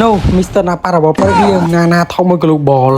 No Mr. ណាប៉ារបស់ព្រឹកយើងណាណាធំមួយ global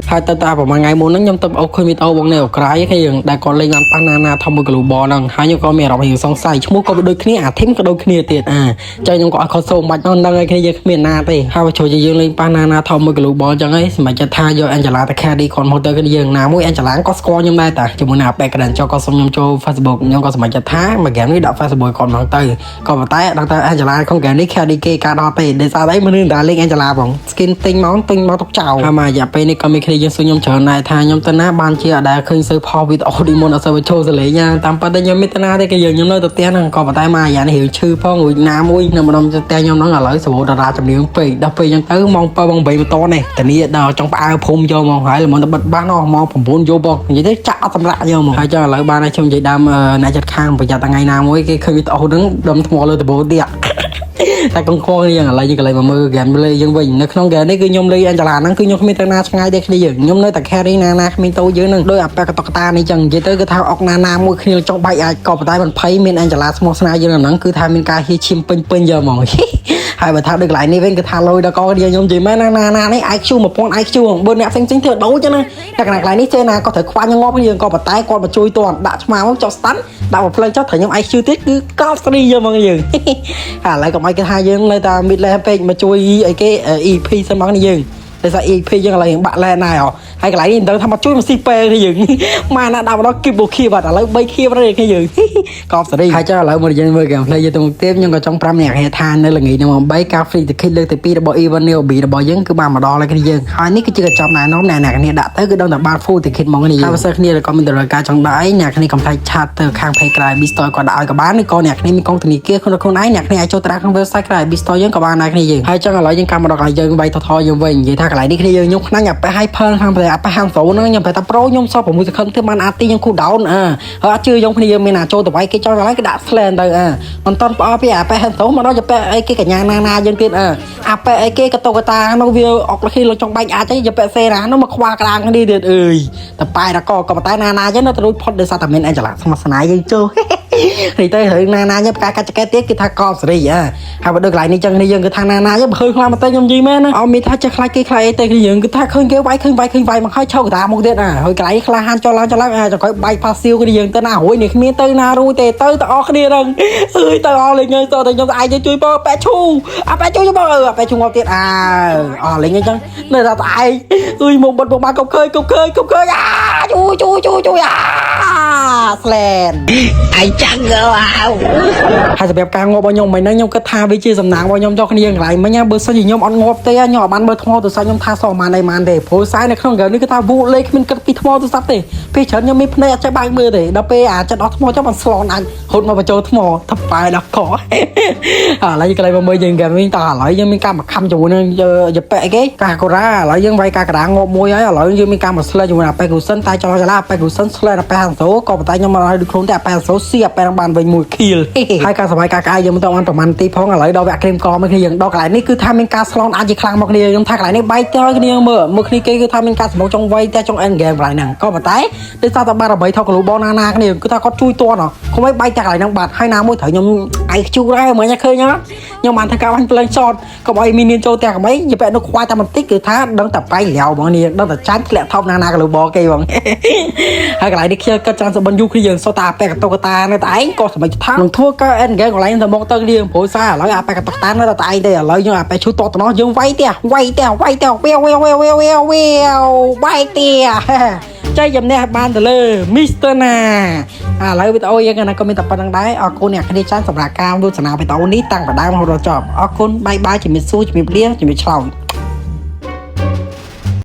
ហើយទៅតាប្រហែលថ្ងៃមុនហ្នឹងខ្ញុំទៅអូឃើញវីដេអូបងនៅអ៊ុក្រៃគេយើងដែលគាត់លេងបានប៉ះណាណាធំមួយ global ហ្នឹងហើយខ្ញុំក៏មានអារម្មណ៍រៀងសង្ស័យឈ្មោះក៏វាដូចគ្នាអា team ក៏ដូចគ្នាទៀតអាចឹងខ្ញុំក៏អត់ខត់សូមបាច់ហ្នឹងហើយគ្នាយើងគ្មានណាទេហើយចូលជាយើងលេងប៉ះណាណាធំមួយ global ចឹងហើយសម្រាប់ចិត្តថាយក Angela ទៅ carry គាត់មកទៅគ្នាយើងណាមួយ Angela ក៏ស្គាល់ខ្ញុំដែរតាជាមួយនឹងអាប៉ែកដិនចុះក៏សុំខ្ញុំចូល Facebook ខ្ញុំក៏សម្រាប់ចិត្តថាមួយ game នេះដាក់ Facebook គាត់មកទៅក៏ប៉ុន្តែដឹងថា Angela ក្នុង game នេះ carry គេការដល់ទេដោយសារអីមនុស្សតែលេង Angela ផង skin ទិញមកទិញមកទុកចោលហើយមករយៈពេលនេះក៏មានគ្នាយើងសួរខ្ញុំច្រើនដែរថាខ្ញុំទៅណាបានជាអត់ដែលឃើញសូវផុសវីដេអូឌីមុនអត់សូវចូលសលេងតាមពិតតែខ្ញុំមានទៅណាទេគេយើងខ្ញុំនៅទៅផ្ទះហ្នឹងក៏ប៉ុន្តែមកយ៉ាងនេះរឿងឈឺផងរួចណាមួយនៅម្ដុំផ្ទះខ្ញុំហ្នឹងឥឡូវសបោតារាជំនាញពេកដល់ពេលអញ្ចឹងទៅម៉ោង7ម៉ោង8មិនតនេះតានីដល់ចង់ផ្អើភូមិយកមកហើយល្មមទៅបិទបាសនោះម៉ោង9យប់បងនិយាយទៅចាក់អត់សម្រាប់យកមកហើយចុះឥឡូវបានឲ្យខ្ញុំនិយាយដើមអ្នកចិត្តខាងប្រយ័ត្នថ្ងៃណាមួយគេឃើញវីដេអូហ្នឹងដុំថ្មលើដបូទៀត តែកងខ្វល់យើងឥឡូវយើងក៏លេងមកមើលហ្គេមលេងយើងវិញនៅក្នុងហ្គេមនេះគឺខ្ញុំលេង Angela ហ្នឹងគឺខ្ញុំគ្មានទៅណាឆ្ងាយទេគ្នាយើងខ្ញុំនៅតែ carry ណាណាគ្មានតូចយើងហ្នឹងដោយអាប៉ែកតកតានេះចឹងនិយាយទៅគឺថាអុកណាណាមួយគ្នាចង់បែកអាចក៏ប៉ុន្តែមិនភ័យមាន Angela ស្មោះស្នេហ៍យើងហ្នឹងគឺថាមានការហៀឈាមពេញពេញយកហ្មង ហើយបើថាដូចកន្លែងនេះវិញគឺថាលុយដល់កគ្នាខ្ញុំនិយាយមែនណាណាណានេះ IQ 1000 IQ បើអ្នកផ្សេងៗធ្វើដូចណាតែកន្លែងនេះចេះណាក៏ត្រូវខ្វាញ់ងាប់យើងក៏ប៉ុន្តែគាត់មកជួយតន់ដាក់ឆ្មាមកចុះ stun ដាក់មកផ្លូវចុះត្រូវខ្ញុំ IQ ទៀតគឺកប់ស្រីយកមកយើង ហើយឥឡូវកុំឲ្យគេថាយើងនៅតែ mid lane ពេកមកជួយអីគេ EP សិនមកនេះយើងដោយសារ EP យើងឥឡូវយើងបាក់ lane ដែរហ៎ហើយកន្លែងនេះមិនដឹងថាមកជួយមកស៊ីពេនេះយើង ម៉ែណាដាក់មកដល់គីបូខៀបាត់ឥឡូវ3ខៀបហើយគ្នាយើង កប់សេរីហើយចុះឥឡូវមកយើងមើល gameplay យើងទៅមុខទៀតខ្ញុំក៏ចង់ប្រាប់អ្នកហេថានៅល្ងាចនេះម៉ោង3ការ free ticket លើកទី2របស់ event Neo B របស់យើងគឺបានមកដល់ហើយគ្នាយើងហើយនេះគឺជាកញ្ចប់ណែនាំអ្នកអ្នកគ្នាដាក់ទៅគឺដឹងតែបាន full ticket មកនេះយើងហើយបើសិនគ្នាក៏មានតម្រូវការចង់ដាក់អីអ្នកគ្នាកុំភ្លេច chat ទៅខាង page ក្រៅ B Store គាត់ដាក់ឲ្យក៏បានឬក៏អ្នកគ្នាមានកងធនាគារខ្លួនខ្លួនឯងអ្នកគ្នាអាចចូលត្រាក្នុង website ក្រៅ B Store យើងក៏បានដែរគ្នាយើងហើយចឹងឥឡូវយើងកាំមកដល់កន្លែងយើងវាយថថយើងវិញនិយាយថាកន្លែងនេះគ្នាយើងខ្ញុំខ្នាញ់អាប៉េះ hyper ខាងប្រអាប៉េះហាងប្រូហ្នឹងខ្ញុំប្រាប់ថា pro ខ្ញុំសល់6សង្ឃឹមធ្វើបានអាទីខ្ញុំ cool down អើហើយអត់ជឿខ្ញុំគ្នាយើងមានអាចូលទៅវាយគេចង់កន្លែងគេដាក់ slan ទៅអើមិនតន់ផ្អើពីអាប៉េះហាងប្រូមកដល់จะប៉េះអីគេកញ្ញាណាណាយើងទៀតអើអាប៉េះអីគេកតកតានោះវាអុកលខីលចង់បាច់អាចអីจะប៉េះសេរ៉ានោះមកខ្វះក្តារគ្នាទៀតអើយតែប៉ែដល់កក៏ប៉ុន្តែណាណាយើងនៅតែរួចផុតដោយសារតែមានអេចឡាស្មោះស្នេហ៍យើងចូល នេះទៅរឿងណាណាយើងផ្កាកាច់ចកេទៀតគឺថាកបសេរីអើហើយបើដូចកន្លែងនេះចឹងនេះយើងគឺថាណាណាយើងបើឃើញខ្លាំងមកទៅខ្ញុំនិយាយមែនណាអត់មានថាចេះខ្លាចគេខ្លាចអីទេគឺយើងគឺថាឃើញគេវាយឃើញវាយឃើញវាយមកហើយឈោកតាមុខទៀតអាហើយកន្លែងខ្លះហានចុះឡើងចុះឡើងអាចក្រោយបែកផាសៀវគឺយើងទៅណារួយនេះគ្មានទៅណារួយទេទៅទៅអស់គ្នាហ្នឹងអើយទៅអស់លេងទៅតែខ្ញុំឯងជួយបងប៉ែឈូអាប៉ែជួយបងអឺអាប៉ែឈូងាប់ទៀតអើអស់លេងអញ្ចឹងនៅតែឯងអើយមកបិទមកបានកុំឃើញកុំឃើញកុំឃើញអាជួយជួយជួយជួយអាស្លែន I chẳng ngờ ao ហើយសម្រាប់ការងាប់របស់ខ្ញុំមិញហ្នឹងខ្ញុំគិតថាវាជាសំណាងរបស់ខ្ញុំចុះគ្នាកន្លែងមិញណាបើសិនជាខ្ញុំអត់ងាប់ទេខ្ញុំអត់បានមើលថ្មទូរស័ព្ទខ្ញុំថាសល់ប៉ុន្មានអីប៉ុន្មានទេព្រោះខ្សែនៅក្នុងហ្គេមនេះគឺថាវូលេខគ្មានគិតពីថ្មទូរស័ព្ទទេពេលច្រើនខ្ញុំមានភ្នែកអត់ចេះបើកមើលទេដល់ពេលអាចិត្តអស់ថ្មចុះបានស្លនអាចហត់មកបញ្ចូលថ្មថប៉ែដល់កឥឡូវកន្លែងមកមើលយើងហ្គេមវិញតើឥឡូវយើងមានការមកខំជាមួយនឹងយប៉ែគេកាកូរ៉ាឥឡូវយើងវាយកាការ៉ាងាប់មួយហើយឥឡូវយើងមានការមកស្លែជាមួយអាប៉ែគូសិនតែចោលចលាអាប៉ែគូសិនស្លែអាប៉ែហាងសូក៏ប៉ុន្តែខ្ញុំមកឲ្យដូចខ្លួនតែអាប៉ែហាងសូស៊ីអាប៉ែនឹងបានវិញមួយខៀល ហើយការសម័យការក្អែកយើងមិនតបានប្រហែលទីផងឥឡូវដល់វគ្គក្រៀមកមកគ្នាយើងដល់កន្លែងនេះគឺថាមានការស្លនអាចជាខ្លាំងមកគ្នាខ្ញុំថាកន្លែងនេះបែកទៅឲ្យគ្នាមើលមើលគ្នាគេគឺថាមានការសម្រុកចង់វាយតែចង់ end game កន្លែងហ្នឹងក៏ប៉ុន្តែដោយសារតែបារមីថកលូបងណាណាគ្នាគឺថាគាត់ជួយតន់កុំឲ្យបែកតែកន្លែងហ្នឹងបាត់ហើយណាមួយត្រូវខ្ញុំ IQ ដែរមើលញ៉ាឃើញអត់ខ្ញុំបានធ្វើការបាញ់ភ្លើងចតកុំឲ្យមាននានចូលផ្ទះកុំអីយប៉ែនោះខ្វាយតែបន្តិចគឺថាដឹងតែបែកលាវហ្មងនេះដឹងតែចាញ់ធ្លាក់ថប់ណាណាកលូបគេហ្មង ហើយកន្លែងនេះខ្ញុំគិតច្រើនសបិនយូរគ្នាយើងសុទ្ធតែអាប៉ែកតុកតានៅតែឯងក៏សម័យថានឹងធ្វើការ end game កន្លែងទៅមកទៅគ្នាព្រោះសារឥឡូវអាប៉ែកតុកតានៅតែឯងទេឥឡូវយើងអាប៉ែឈូតតណោះយើងវាយផ្ទះវាយផ្ទះវាយផ្ទះវៀវវៀវវៀវវៀវវៀវវៀវបែកផ្ទះ ចៃជំនះបានទៅលើ Mr. Na ឥឡូវវីដេអូយើងក៏មានតែប៉ុណ្្នឹងដែរអរគុណអ្នកគ្នាច្រើនសម្រាប់ការទស្សនាវីដេអូនេះតាំងពីដើមរហូតដល់ចប់អរគុណ bye bye ជំរាបសួរជំរាបលាជំរាបឆ្លោយ។